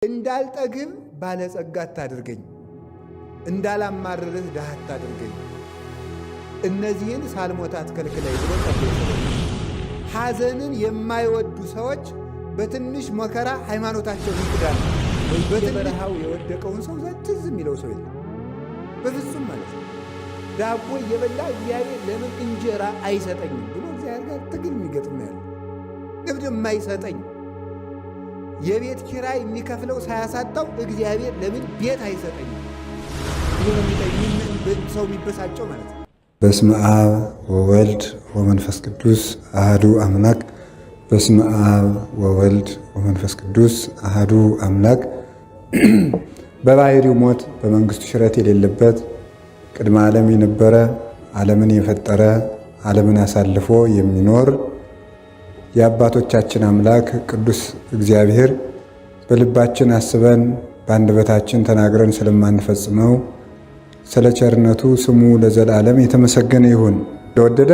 እንዳልጠግብ ባለጸጋ አታድርገኝ፣ እንዳላማርርህ ድሃ አታድርገኝ። እነዚህን ሳልሞት አትከልክለኝ ብሎ ጸለየ። ሐዘንን የማይወዱ ሰዎች በትንሽ መከራ ሃይማኖታቸውን ይክዳሉ። በበረሃው የወደቀውን ሰው ትዝ የሚለው ሰው የለም በፍጹም ማለት ነው። ዳቦ እየበላ እግዚአብሔር ለምን እንጀራ አይሰጠኝም ብሎ እግዚአብሔር ጋር ትግል የሚገጥም ነው ያለው። ለምን የማይሰጠኝ የቤት ኪራይ የሚከፍለው ሳያሳጣው እግዚአብሔር ለምን ቤት አይሰጠኝም ብሎ ሰው የሚበሳጨው ማለት ነው። በስመ አብ ወወልድ ወመንፈስ ቅዱስ አህዱ አምላክ። በስመ አብ ወወልድ ወመንፈስ ቅዱስ አህዱ አምላክ። በባህሪው ሞት በመንግስቱ ሽረት የሌለበት ቅድመ ዓለም የነበረ ዓለምን የፈጠረ ዓለምን አሳልፎ የሚኖር የአባቶቻችን አምላክ ቅዱስ እግዚአብሔር በልባችን አስበን በአንደበታችን ተናግረን ስለማንፈጽመው ስለ ቸርነቱ ስሙ ለዘላለም የተመሰገነ ይሁን። ለወደደ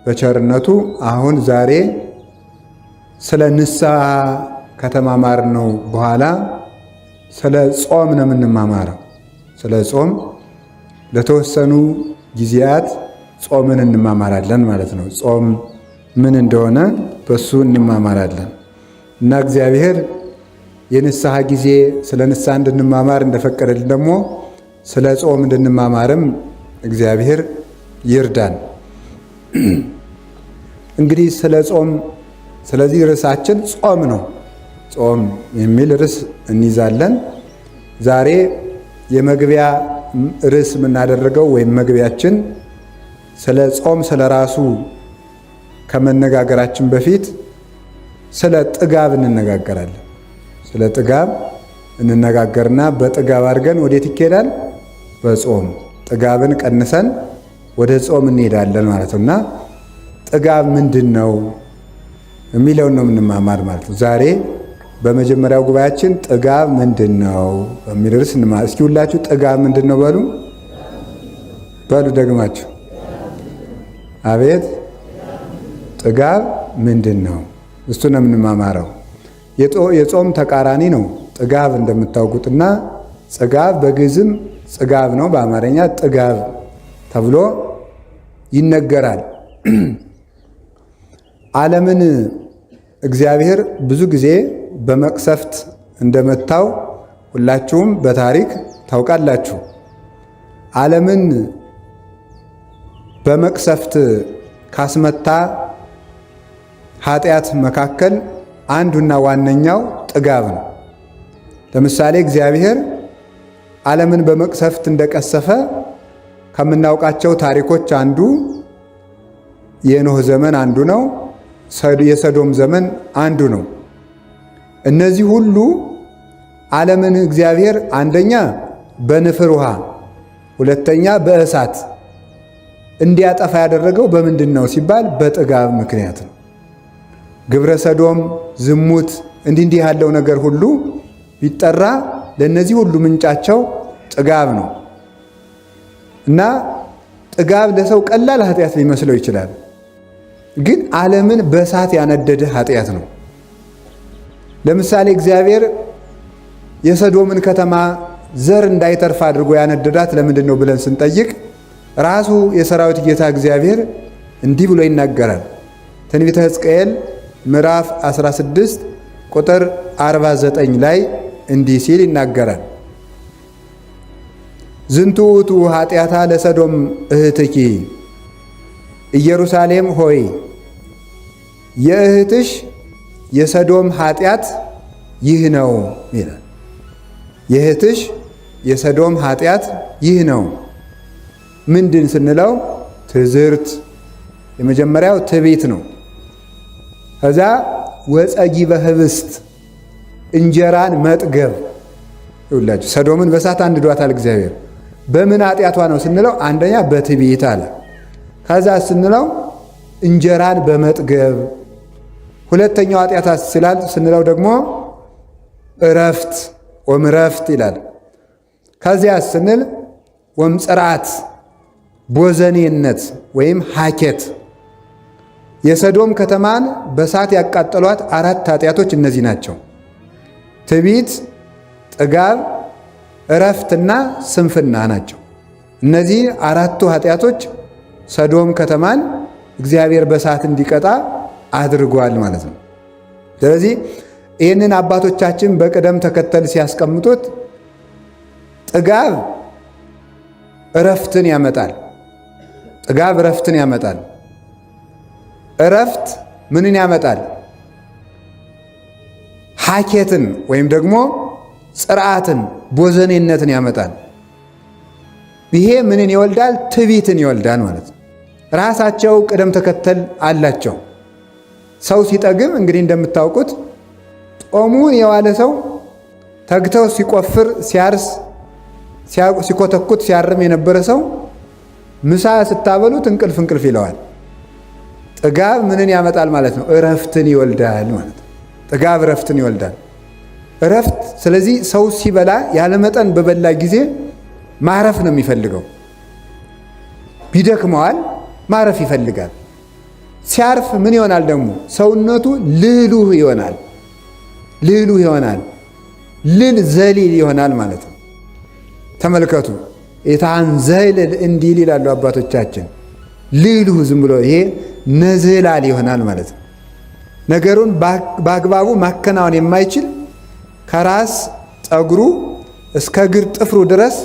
በቸርነቱ አሁን ዛሬ ስለ ንስሐ ከተማማር ነው በኋላ ስለ ጾም ነው የምንማማረው። ስለ ጾም ለተወሰኑ ጊዜያት ጾምን እንማማራለን ማለት ነው። ጾም ምን እንደሆነ በሱ እንማማራለን እና እግዚአብሔር የንስሐ ጊዜ ስለ ንስሐ እንድንማማር እንደፈቀደልን ደግሞ ስለ ጾም እንድንማማርም እግዚአብሔር ይርዳን። እንግዲህ ስለ ጾም፣ ስለዚህ ርዕሳችን ጾም ነው። ጾም የሚል ርዕስ እንይዛለን። ዛሬ የመግቢያ ርዕስ የምናደርገው ወይም መግቢያችን ስለ ጾም ስለ ራሱ ከመነጋገራችን በፊት ስለ ጥጋብ እንነጋገራለን። ስለ ጥጋብ እንነጋገርና በጥጋብ አድርገን ወዴት ይኬዳል? በጾም ጥጋብን ቀንሰን ወደ ጾም እንሄዳለን ማለት ነው። እና ጥጋብ ምንድን ነው የሚለውን ነው የምንማማር ማለት ነው። ዛሬ በመጀመሪያው ጉባኤያችን ጥጋብ ምንድን ነው በሚል ርዕስ እንማር። እስኪ ሁላችሁ ጥጋብ ምንድን ነው በሉ በሉ ደግማችሁ። አቤት ጥጋብ ምንድን ነው? እሱ ነው የምንማማረው። የጾም ተቃራኒ ነው ጥጋብ እንደምታውቁትና ጽጋብ በግዕዝም ጽጋብ ነው፣ በአማርኛ ጥጋብ ተብሎ ይነገራል። ዓለምን እግዚአብሔር ብዙ ጊዜ በመቅሰፍት እንደመታው ሁላችሁም በታሪክ ታውቃላችሁ። ዓለምን በመቅሰፍት ካስመታ ኃጢአት መካከል አንዱና ዋነኛው ጥጋብ ነው። ለምሳሌ እግዚአብሔር ዓለምን በመቅሰፍት እንደቀሰፈ ከምናውቃቸው ታሪኮች አንዱ የኖህ ዘመን አንዱ ነው። የሰዶም ዘመን አንዱ ነው። እነዚህ ሁሉ ዓለምን እግዚአብሔር አንደኛ በንፍር ውሃ፣ ሁለተኛ በእሳት እንዲያጠፋ ያደረገው በምንድን ነው ሲባል በጥጋብ ምክንያት ነው። ግብረ ሰዶም፣ ዝሙት እንዲህ እንዲህ ያለው ነገር ሁሉ ቢጠራ ለእነዚህ ሁሉ ምንጫቸው ጥጋብ ነው እና ጥጋብ ለሰው ቀላል ኃጢአት ሊመስለው ይችላል። ግን ዓለምን በእሳት ያነደደ ኃጢአት ነው። ለምሳሌ እግዚአብሔር የሰዶምን ከተማ ዘር እንዳይተርፍ አድርጎ ያነደዳት ለምንድን ነው ብለን ስንጠይቅ ራሱ የሰራዊት ጌታ እግዚአብሔር እንዲህ ብሎ ይናገራል። ትንቢተ ሕዝቅኤል ምዕራፍ 16 ቁጥር 49 ላይ እንዲህ ሲል ይናገራል። ዝንቱ ውእቱ ኃጢአታ ለሰዶም እህትኪ፣ ኢየሩሳሌም ሆይ የእህትሽ የሰዶም ኃጢአት ይህ ነው ይላል። የእህትሽ የሰዶም ኃጢአት ይህ ነው። ምንድን ስንለው ትዝርት፣ የመጀመሪያው ትዕቢት ነው። ከዛ ወጸጊበ ህብስት እንጀራን መጥገብ። ይውላችሁ ሰዶምን በእሳት አንድዷታል እግዚአብሔር። በምን ኃጢአቷ ነው ስንለው አንደኛ በትዕቢት አለ። ከዛ ስንለው እንጀራን በመጥገብ ሁለተኛው ኃጢአቷ ስላል ስንለው ደግሞ እረፍት ወምረፍት ይላል። ከዚያ ስንል ወምጽርዓት ቦዘኔነት ወይም ሀኬት። የሰዶም ከተማን በእሳት ያቃጠሏት አራት ኃጢአቶች እነዚህ ናቸው። ትዕቢት፣ ጥጋብ፣ እረፍትና ስንፍና ናቸው። እነዚህ አራቱ ኃጢአቶች ሰዶም ከተማን እግዚአብሔር በእሳት እንዲቀጣ አድርጓል ማለት ነው። ስለዚህ ይህንን አባቶቻችን በቅደም ተከተል ሲያስቀምጡት ጥጋብ እረፍትን ያመጣል። ጥጋብ እረፍትን ያመጣል። እረፍት ምንን ያመጣል? ሀኬትን ወይም ደግሞ ጽርዓትን፣ ቦዘኔነትን ያመጣል። ይሄ ምንን ይወልዳል? ትዕቢትን ይወልዳል ማለት ነው። ራሳቸው ቅደም ተከተል አላቸው። ሰው ሲጠግብ እንግዲህ እንደምታውቁት ጦሙን የዋለ ሰው ተግተው ሲቆፍር፣ ሲያርስ፣ ሲኮተኩት፣ ሲያርም የነበረ ሰው ምሳ ስታበሉት እንቅልፍ እንቅልፍ ይለዋል። ጥጋብ ምንን ያመጣል ማለት ነው? እረፍትን ይወልዳል ማለት ነው። ጥጋብ እረፍትን ይወልዳል። እረፍት። ስለዚህ ሰው ሲበላ ያለመጠን በበላ ጊዜ ማረፍ ነው የሚፈልገው። ቢደክመዋል፣ ማረፍ ይፈልጋል። ሲያርፍ ምን ይሆናል ደግሞ? ሰውነቱ ልሉህ ይሆናል። ልሉህ ይሆናል። ልል ዘሊል ይሆናል ማለት ነው። ተመልከቱ፣ የታንዘልል እንዲል ይላሉ አባቶቻችን። ልሉህ ዝም ብሎ ይሄ ነዝላል ይሆናል ማለት ነው። ነገሩን በአግባቡ ማከናወን የማይችል ከራስ ጠጉሩ እስከ እግር ጥፍሩ ድረስ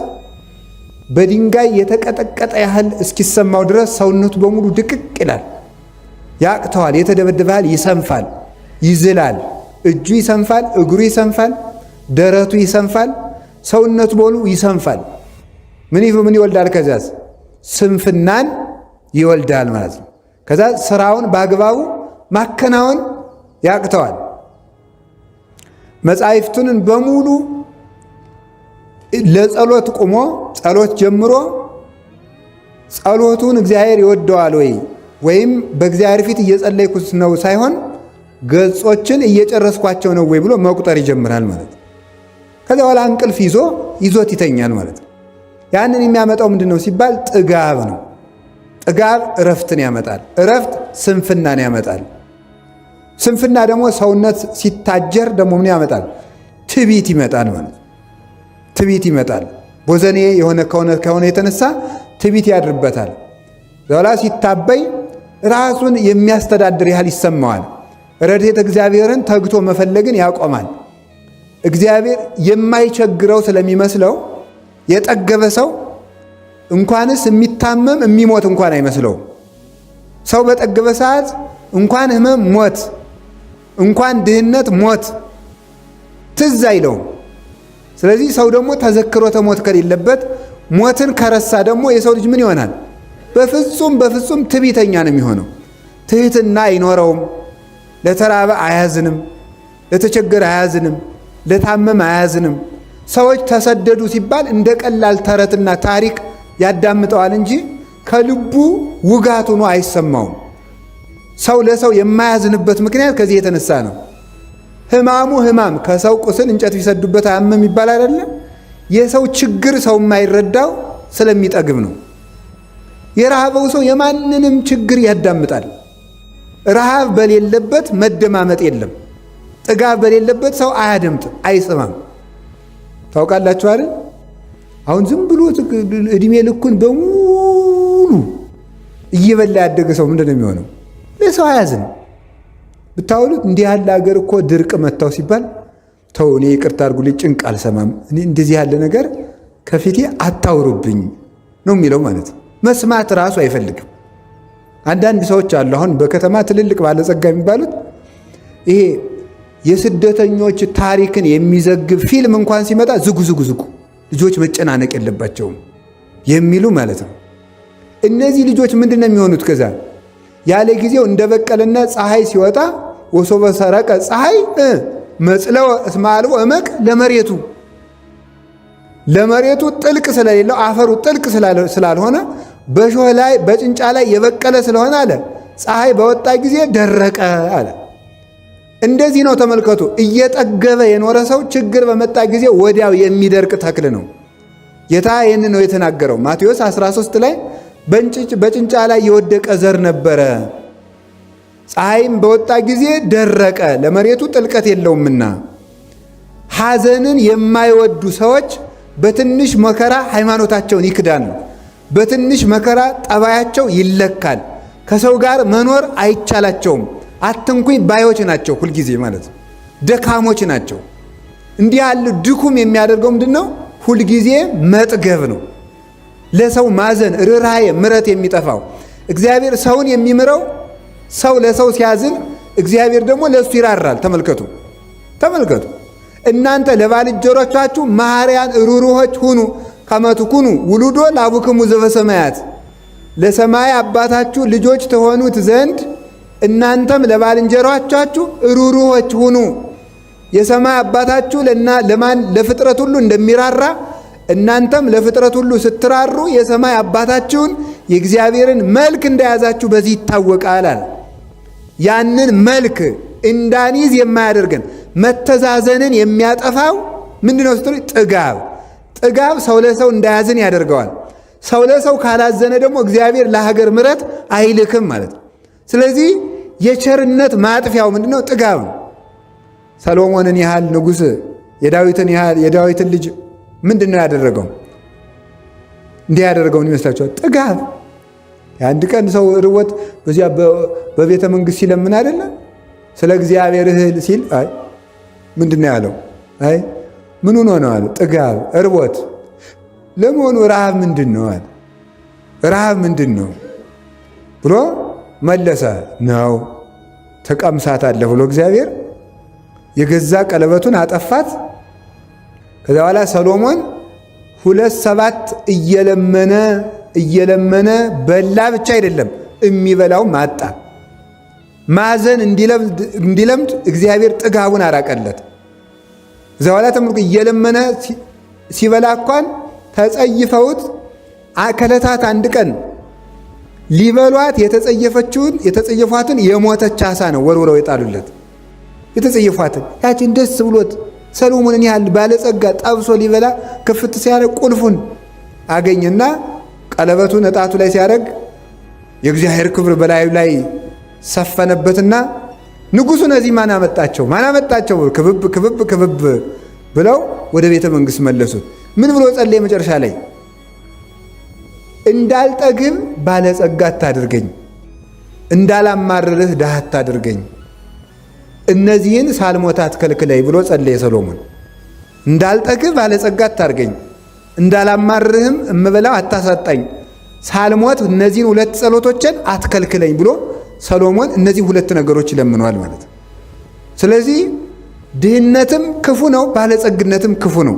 በድንጋይ የተቀጠቀጠ ያህል እስኪሰማው ድረስ ሰውነቱ በሙሉ ድቅቅ ይላል። ያቅተዋል። የተደበደበ ያህል ይሰንፋል፣ ይዝላል። እጁ ይሰንፋል፣ እግሩ ይሰንፋል፣ ደረቱ ይሰንፋል፣ ሰውነቱ በሙሉ ይሰንፋል። ምን ምን ይወልዳል? ከዚያስ ስንፍናን ይወልዳል ማለት ነው። ከዛ ስራውን በአግባቡ ማከናወን ያቅተዋል። መጻሕፍቱን በሙሉ ለጸሎት ቁሞ ጸሎት ጀምሮ ጸሎቱን እግዚአብሔር ይወደዋል ወይ ወይም በእግዚአብሔር ፊት እየጸለይኩት ነው ሳይሆን ገጾችን እየጨረስኳቸው ነው ወይ ብሎ መቁጠር ይጀምራል ማለት ነው። ከዚያ በኋላ እንቅልፍ ይዞት ይተኛል ማለት ነው። ያንን የሚያመጣው ምንድን ነው ሲባል ጥጋብ ነው። ጥጋብ እረፍትን ያመጣል። እረፍት ስንፍናን ያመጣል። ስንፍና ደግሞ ሰውነት ሲታጀር ደግሞ ምን ያመጣል? ትዕቢት ይመጣል ማለት ነው። ትዕቢት ይመጣል። ቦዘኔ የሆነ ከሆነ የተነሳ ትዕቢት ያድርበታል። ኋላ ሲታበይ ራሱን የሚያስተዳድር ያህል ይሰማዋል። ረድኤተ እግዚአብሔርን ተግቶ መፈለግን ያቆማል። እግዚአብሔር የማይቸግረው ስለሚመስለው የጠገበ ሰው እንኳንስ የሚታመም የሚሞት እንኳን አይመስለውም። ሰው በጠገበ ሰዓት እንኳን ሕመም ሞት፣ እንኳን ድህነት ሞት ትዝ አይለውም። ስለዚህ ሰው ደግሞ ተዘክሮተ ሞት ከሌለበት ሞትን ከረሳ ደግሞ የሰው ልጅ ምን ይሆናል? በፍጹም በፍጹም ትዕቢተኛ ነው የሚሆነው። ትህትና አይኖረውም። ለተራበ አያዝንም፣ ለተቸገረ አያዝንም፣ ለታመመ አያዝንም። ሰዎች ተሰደዱ ሲባል እንደ ቀላል ተረትና ታሪክ ያዳምጠዋል እንጂ ከልቡ ውጋት ሆኖ አይሰማውም። ሰው ለሰው የማያዝንበት ምክንያት ከዚህ የተነሳ ነው። ሕማሙ ሕማም ከሰው ቁስል እንጨት ቢሰዱበት አያምም ይባል አይደለም። የሰው ችግር ሰው የማይረዳው ስለሚጠግብ ነው። የረሃበው ሰው የማንንም ችግር ያዳምጣል። ረሃብ በሌለበት መደማመጥ የለም። ጥጋብ በሌለበት ሰው አያደምጥም፣ አይሰማም። ታውቃላችሁ አይደል? አሁን ዝም ብሎ እድሜ ልኩን በሙሉ እየበላ ያደገ ሰው ምንድን ነው የሚሆነው? ለሰው አያዝንም። ብታውሉት እንዲህ ያለ ሀገር እኮ ድርቅ መታው ሲባል ተው እኔ ይቅርታ አድርጉልኝ፣ ጭንቅ አልሰማም፣ እኔ እንደዚህ ያለ ነገር ከፊቴ አታውሩብኝ ነው የሚለው ማለት ነው። መስማት ራሱ አይፈልግም። አንዳንድ ሰዎች አሉ፣ አሁን በከተማ ትልልቅ ባለጸጋ የሚባሉት ይሄ የስደተኞች ታሪክን የሚዘግብ ፊልም እንኳን ሲመጣ ዝጉ ዝጉ ዝጉ፣ ልጆች መጨናነቅ የለባቸውም የሚሉ ማለት ነው። እነዚህ ልጆች ምንድን ነው የሚሆኑት? ከዛ ያለ ጊዜው እንደበቀለና ፀሐይ ሲወጣ ወሶበ ሰረቀ ፀሐይ መጽለወ እስመ አልቦ እመቅ ለመሬቱ ለመሬቱ ጥልቅ ስለሌለው አፈሩ ጥልቅ ስላልሆነ በሾህ ላይ በጭንጫ ላይ የበቀለ ስለሆነ አለ ፀሐይ በወጣ ጊዜ ደረቀ አለ። እንደዚህ ነው ተመልከቱ። እየጠገበ የኖረ ሰው ችግር በመጣ ጊዜ ወዲያው የሚደርቅ ተክል ነው። ጌታ ይህን ነው የተናገረው ማቴዎስ 13 ላይ በጭንጫ ላይ የወደቀ ዘር ነበረ፣ ፀሐይም በወጣ ጊዜ ደረቀ፣ ለመሬቱ ጥልቀት የለውምና። ሐዘንን የማይወዱ ሰዎች በትንሽ መከራ ሃይማኖታቸውን ይክዳሉ። በትንሽ መከራ ጠባያቸው ይለካል። ከሰው ጋር መኖር አይቻላቸውም። አትንኩኝ ባዮች ናቸው ሁልጊዜ ማለት ነው። ደካሞች ናቸው። እንዲህ ያሉ ድኩም የሚያደርገው ምንድን ነው? ሁልጊዜ መጥገብ ነው። ለሰው ማዘን፣ ርኅራኄ፣ ምረት የሚጠፋው እግዚአብሔር ሰውን የሚምረው ሰው ለሰው ሲያዝን፣ እግዚአብሔር ደግሞ ለእሱ ይራራል። ተመልከቱ፣ ተመልከቱ። እናንተ ለባልንጀሮቻችሁ መሐሪያን ርኅሩኆች ሁኑ ከመ ትኩኑ ውሉዶ ለአቡክሙ ዘበሰማያት ለሰማይ አባታችሁ ልጆች ተሆኑት ዘንድ እናንተም ለባልንጀሮቻችሁ ርኅሩኆች ሁኑ። የሰማይ አባታችሁ ለማን ለፍጥረት ሁሉ እንደሚራራ እናንተም ለፍጥረት ሁሉ ስትራሩ የሰማይ አባታችሁን የእግዚአብሔርን መልክ እንደያዛችሁ በዚህ ይታወቃል አለ። ያንን መልክ እንዳንይዝ የማያደርገን መተዛዘንን የሚያጠፋው ምንድን ነው ስትሉ፣ ጥጋብ። ጥጋብ ሰው ለሰው እንዳያዝን ያደርገዋል። ሰው ለሰው ካላዘነ ደግሞ እግዚአብሔር ለሀገር ምሕረት አይልክም ማለት ነው። ስለዚህ የቸርነት ማጥፊያው ምንድን ነው? ጥጋብ ነው። ሰሎሞንን ያህል ንጉሥ የዳዊትን ያህል የዳዊትን ልጅ ምንድን ነው ያደረገው? እንዲህ ያደረገውን ይመስላችኋል? ጥጋብ። የአንድ ቀን ሰው ርቦት በዚያ በቤተ መንግሥት ሲለምን አይደለም ስለ እግዚአብሔር እህል ሲል፣ አይ ምንድን ነው ያለው? አይ ምን ሆኖ ነው አለ። ጥጋብ፣ እርቦት። ለመሆኑ ረሃብ ምንድን ነው አለ። ረሃብ ምንድን ነው ብሎ መለሰ። ነው ተቀምሳታለህ ብሎ እግዚአብሔር የገዛ ቀለበቱን አጠፋት። ከዚያ በኋላ ሰሎሞን 2 7 እየለመነ እየለመነ በላ ብቻ አይደለም የሚበላውም አጣ። ማዘን እንዲለምድ እግዚአብሔር ጥጋቡን አራቀለት። እዚያ በኋላ ተመልኩ እየለመነ ሲበላ እንኳን ተጸይፈውት ከዕለታት አንድ ቀን ሊበሏት የተጸየፈችውን የተጸየፏትን የሞተች ዓሣ ነው ወርውረው የጣሉለት። የተጸየፏትን ያችን ደስ ብሎት ሰሎሞንን ያህል ባለጸጋ ጠብሶ ሊበላ ክፍት ሲያደርግ ቁልፉን አገኘና ቀለበቱን እጣቱ ላይ ሲያደርግ የእግዚአብሔር ክብር በላዩ ላይ ሰፈነበትና ንጉሡ እነዚህ ማን አመጣቸው? ማን አመጣቸው? ክብብ ክብብ ክብብ ብለው ወደ ቤተ መንግሥት መለሱት። ምን ብሎ ጸለየ? መጨረሻ ላይ እንዳልጠግብ ባለጸጋ አታድርገኝ፣ እንዳላማርርህ ድሃ አታድርገኝ፣ እነዚህን ሳልሞት አትከልክለኝ ብሎ ጸለየ ሰሎሞን። እንዳልጠግብ ባለጸጋ አታድርገኝ፣ እንዳላማርርህም እምበላው አታሳጣኝ፣ ሳልሞት እነዚህን ሁለት ጸሎቶችን አትከልክለኝ ብሎ ሰሎሞን እነዚህ ሁለት ነገሮች ይለምነዋል ማለት ነው። ስለዚህ ድህነትም ክፉ ነው፣ ባለጸግነትም ክፉ ነው፣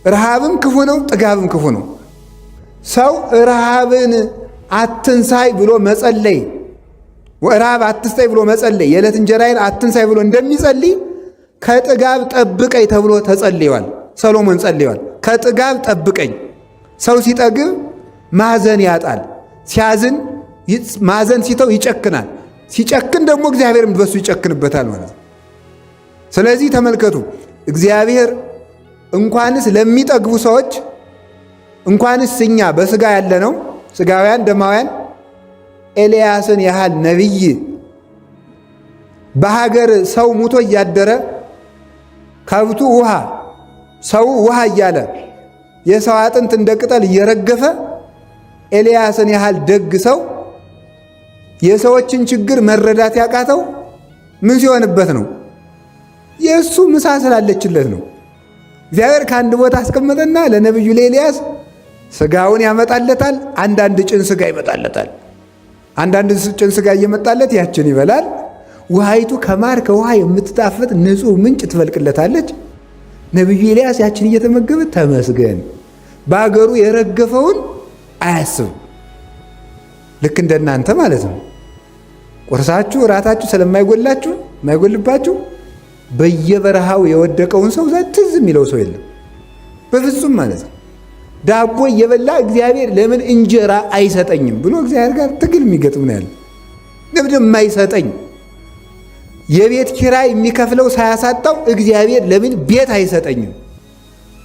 ረሃብም ክፉ ነው፣ ጥጋብም ክፉ ነው። ሰው ረሃብን አትንሳይ ብሎ መጸለይ፣ ረሃብ አትስጠይ ብሎ መጸለይ፣ የዕለት እንጀራዬን አትንሳይ ብሎ እንደሚጸልይ ከጥጋብ ጠብቀኝ ተብሎ ተጸልየዋል። ሰሎሞን ጸልየዋል። ከጥጋብ ጠብቀኝ። ሰው ሲጠግብ ማዘን ያጣል። ሲያዝን ማዘን ሲተው ይጨክናል። ሲጨክን ደግሞ እግዚአብሔርም በሱ ይጨክንበታል ማለት ነው። ስለዚህ ተመልከቱ፣ እግዚአብሔር እንኳንስ ለሚጠግቡ ሰዎች እንኳንስ እኛ በስጋ ያለነው ስጋውያን ደማውያን ኤልያስን ያህል ነቢይ በሀገር ሰው ሙቶ እያደረ ከብቱ ውሃ ሰው ውሃ እያለ የሰው አጥንት እንደ ቅጠል እየረገፈ ኤልያስን ያህል ደግ ሰው የሰዎችን ችግር መረዳት ያቃተው ምን ሲሆንበት ነው? የእሱ ምሳ ስላለችለት ነው። እግዚአብሔር ከአንድ ቦታ አስቀመጠና ለነቢዩ ለኤልያስ ስጋውን ያመጣለታል። አንዳንድ ጭን ስጋ ይመጣለታል። አንዳንድ ጭን ስጋ እየመጣለት ያችን ይበላል። ውሃይቱ ከማር ከውሃ የምትጣፍጥ ንጹሕ ምንጭ ትፈልቅለታለች። ነቢዩ ኤልያስ ያችን እየተመገበ ተመስገን፣ በአገሩ የረገፈውን አያስብም። ልክ እንደናንተ ማለት ነው። ቁርሳችሁ እራታችሁ ስለማይጎላችሁ የማይጎልባችሁ በየበረሃው የወደቀውን ሰው ትዝ የሚለው ሰው የለም በፍጹም ማለት ነው። ዳቦ እየበላ እግዚአብሔር ለምን እንጀራ አይሰጠኝም ብሎ እግዚአብሔር ጋር ትግል የሚገጥም ነው ያለ። ለምን የማይሰጠኝ? የቤት ኪራይ የሚከፍለው ሳያሳጣው እግዚአብሔር ለምን ቤት አይሰጠኝም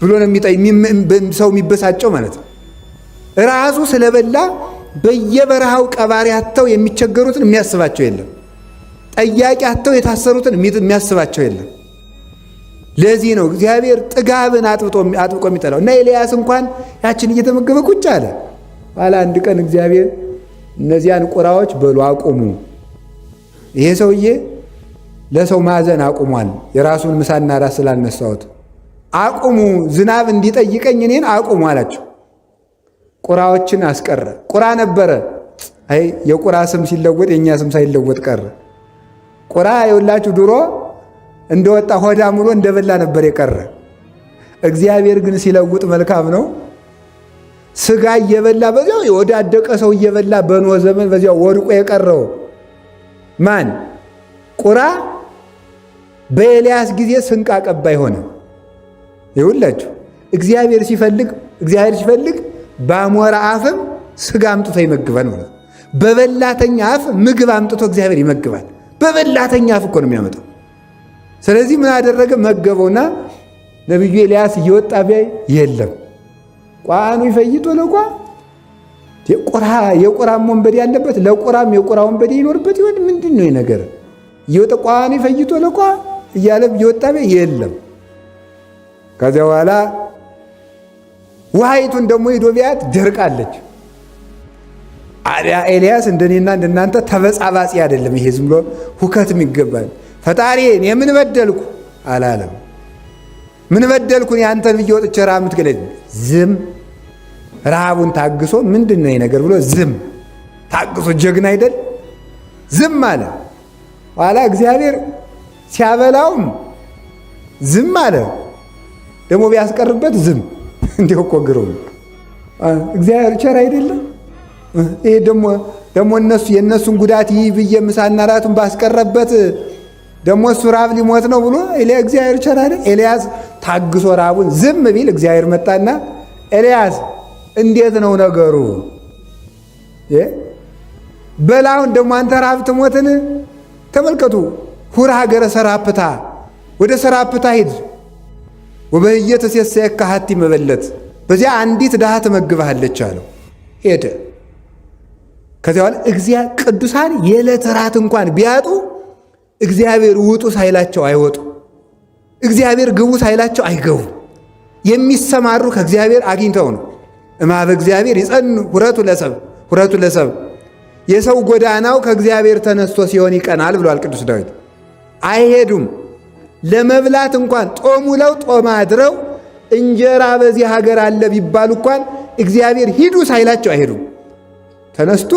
ብሎ ነው ሰው የሚበሳጨው ማለት ነው። ራሱ ስለበላ በየበረሃው ቀባሪ አጥተው የሚቸገሩትን የሚያስባቸው የለም። ጠያቂ አጥተው የታሰሩትን የሚያስባቸው የለም። ለዚህ ነው እግዚአብሔር ጥጋብን አጥብቆ የሚጠላው። እና ኤልያስ እንኳን ያችን እየተመገበ ቁጭ አለ። ኋላ አንድ ቀን እግዚአብሔር እነዚያን ቁራዎች በሉ አቁሙ፣ ይሄ ሰውዬ ለሰው ማዘን አቁሟል፣ የራሱን ምሳና ራስ ስላልነሳሁት አቁሙ፣ ዝናብ እንዲጠይቀኝ እኔን አቁሙ አላቸው። ቁራዎችን አስቀረ። ቁራ ነበረ። አይ የቁራ ስም ሲለወጥ የእኛ ስም ሳይለወጥ ቀረ። ቁራ የውላችሁ ድሮ እንደወጣ ሆዳ ሙሎ እንደበላ ነበር የቀረ። እግዚአብሔር ግን ሲለውጥ መልካም ነው። ስጋ እየበላ በዚያው የወዳደቀ ሰው እየበላ በኖህ ዘመን በዚያው ወድቆ የቀረው ማን? ቁራ በኤልያስ ጊዜ ስንቅ አቀባይ ሆነ። ይውላችሁ እግዚአብሔር ሲፈልግ እግዚአብሔር ሲፈልግ በአሞራ አፍም ስጋ አምጥቶ ይመግባል ማለት ነው። በበላተኛ አፍ ምግብ አምጥቶ እግዚአብሔር ይመግባል። በበላተኛ አፍ እኮ ነው የሚያመጣው። ስለዚህ ምን አደረገ? መገበውና ነቢዩ ኤልያስ እየወጣ ቢያይ የለም። ቋኑ ይፈይጦ ለቋ የቁራ የቁራም ወንበዴ ያለበት ለቁራም የቁራ ወንበዴ ይኖርበት ይሆን? ምንድን ነው ነገር? እየወጣ ቋኑ ይፈይጦ ለቋ እያለ እየወጣ ቢያይ የለም። ከዚያ በኋላ ውሃይቱን ደግሞ ሂዶ ቢያት ደርቃለች። አዲያ ኤልያስ እንደኔና እንደናንተ ተበጻባጺ አይደለም። ይሄ ዝም ብሎ ሁከትም ይገባል። ፈጣሪ እኔ ምን በደልኩ አላለም። ምን በደልኩ እኔ አንተን ብዬ ወጥቼ ረሃብ የምትገለኝ? ዝም ረሃቡን ታግሶ ምንድን ነው ነገር ብሎ ዝም ታግሶ ጀግና አይደል? ዝም አለ። ኋላ እግዚአብሔር ሲያበላውም ዝም አለ። ደግሞ ቢያስቀርበት ዝም። እንዲሁ እኮ ግሩም እግዚአብሔር ቸር አይደለም? ይሄ ደግሞ ደግሞ እነሱ የእነሱን ጉዳት ይህ ብዬ ምሳና ራቱን ባስቀረበት ደግሞ እሱ ራብ ሊሞት ነው ብሎ እግዚአብሔር ቸር አይደል? ኤልያስ ታግሶ ራቡን ዝም ቢል እግዚአብሔር መጣና ኤልያስ እንዴት ነው ነገሩ? በላውን ደግሞ አንተ ራብ ትሞትን? ተመልከቱ፣ ሁር ሀገረ ሰራፕታ፣ ወደ ሰራፕታ ሂድ፣ ወበህየ ተሴሰየከ ሀቲ መበለት፣ በዚያ አንዲት ድሃ ትመግብሃለች አለው። ሄደ። ከዚያ በኋላ እግዚአ ቅዱሳን የዕለት ራት እንኳን ቢያጡ እግዚአብሔር ውጡ ሳይላቸው አይወጡ፣ እግዚአብሔር ግቡ ሳይላቸው አይገቡ። የሚሰማሩ ከእግዚአብሔር አግኝተው ነው። እማበ እግዚአብሔር ይጸኑ ሁረቱ ለሰብ ሁረቱ ለሰብ የሰው ጎዳናው ከእግዚአብሔር ተነስቶ ሲሆን ይቀናል ብሏል ቅዱስ ዳዊት። አይሄዱም ለመብላት እንኳን ጦም ውለው ጦም አድረው እንጀራ በዚህ ሀገር አለ ቢባሉ እንኳን እግዚአብሔር ሂዱ ሳይላቸው አይሄዱም። ተነስቶ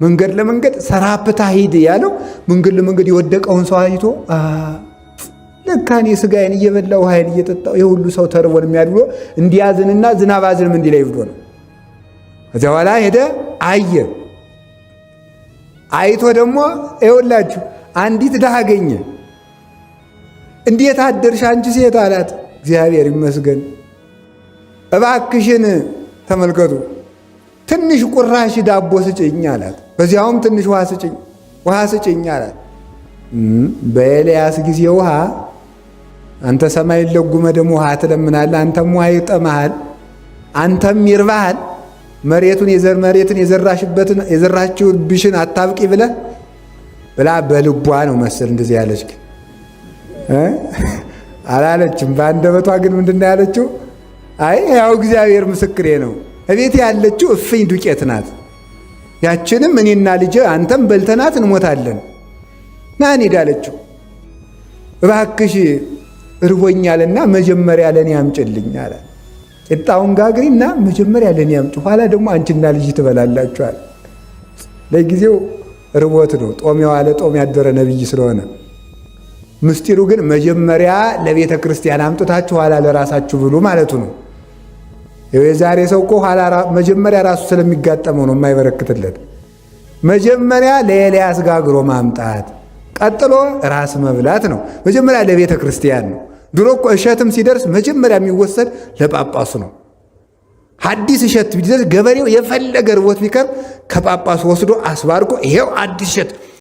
መንገድ ለመንገድ ሰራፕታ ሂድ ያለው መንገድ ለመንገድ የወደቀውን ሰው አይቶ ለካ እኔ ስጋዬን እየበላው ውሃዬን እየጠጣው የሁሉ ሰው ተርቦን የሚያድር ብሎ እንዲያዝንና ዝናብ አዝንም እንዲላይ ብሎ ነው። ከዚያ በኋላ ሄደ አየ። አይቶ ደግሞ ይኸውላችሁ አንዲት ድሃ አገኘ። እንዴት አደርሽ አንቺ ሴት አላት። እግዚአብሔር ይመስገን፣ እባክሽን ተመልከቱ ትንሽ ቁራሽ ዳቦ ስጭኝ አላት። በዚያውም ትንሽ ውሃ ስጭኝ ውሃ ስጭኝ አላት። በኤልያስ ጊዜ ውሃ አንተ ሰማይን ለጉመ ደግሞ ውሃ ትለምናለህ፣ አንተም ውሃ ይጠማሃል፣ አንተም ይርባሃል። መሬቱን የዘር መሬትን የዘራሽበትን የዘራችሁብሽን አታብቂ ብለህ ብላ በልቧ ነው መሰል እንደዚህ ያለች፣ ግን አላለችም። በአንደበቷ ግን ምንድን ነው ያለችው? አይ ያው እግዚአብሔር ምስክሬ ነው፣ እቤት ያለችው እፍኝ ዱቄት ናት። ያችንም እኔና ልጄ አንተም በልተናት እንሞታለን። ና እንሂድ አለችው። እባክሽ እርቦኛልና መጀመሪያ ለእኔ አምጭልኝ አለ። ቂጣውን ጋግሪና መጀመሪያ ለእኔ አምጪ፣ ኋላ ደግሞ አንቺና ልጅ ትበላላችኋል። ለጊዜው ርቦት ነው፣ ጦም የዋለ ጦም ያደረ ነቢይ ስለሆነ። ምስጢሩ ግን መጀመሪያ ለቤተ ክርስቲያን አምጥታችሁ ኋላ ለራሳችሁ ብሉ ማለቱ ነው። የዛሬ ሰው እኮ ኋላ መጀመሪያ ራሱ ስለሚጋጠመው ነው የማይበረክትለት። መጀመሪያ ለኤልያስ ጋግሮ ማምጣት፣ ቀጥሎ ራስ መብላት ነው። መጀመሪያ ለቤተ ክርስቲያን ነው። ድሮ እኮ እሸትም ሲደርስ መጀመሪያ የሚወሰድ ለጳጳሱ ነው። ሐዲስ እሸት ቢደርስ ገበሬው የፈለገ ርቦት ቢከርም ከጳጳሱ ወስዶ አስባርኮ ይሄው አዲስ እሸት